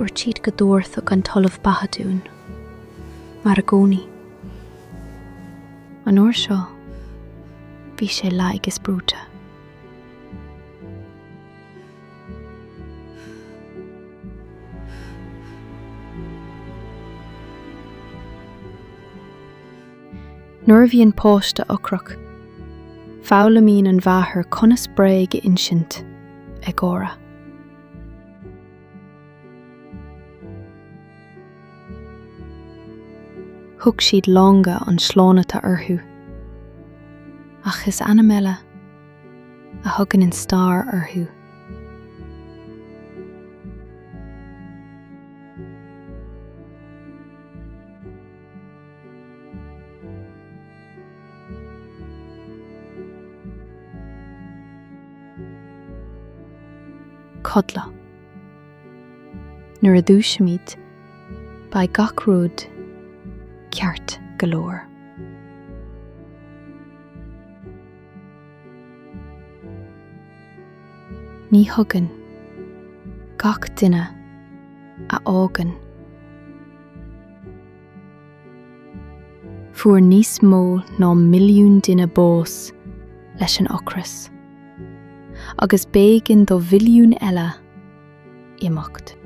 Dúirt siad go dtabharfadh an tOllamh beatha dúinn, mar i gcónaí. An uair seo, bhí sé lag is brúite. Nuair a bhíonn páiste ocrach, foghlaimíonn an mháthair conas bréag a insint ag gáire. Thug siad longa an tsláinte orthu, ach is ainm eile a thugann an stair orthu. Codladh. Nuair a dhúisímid, beidh gach rud ceart go leor. Ní thugann gach duine a fhágann. Fuair níos mó ná milliún duine bás leis an ocras, agus b'éigean do mhilliún eile imeacht.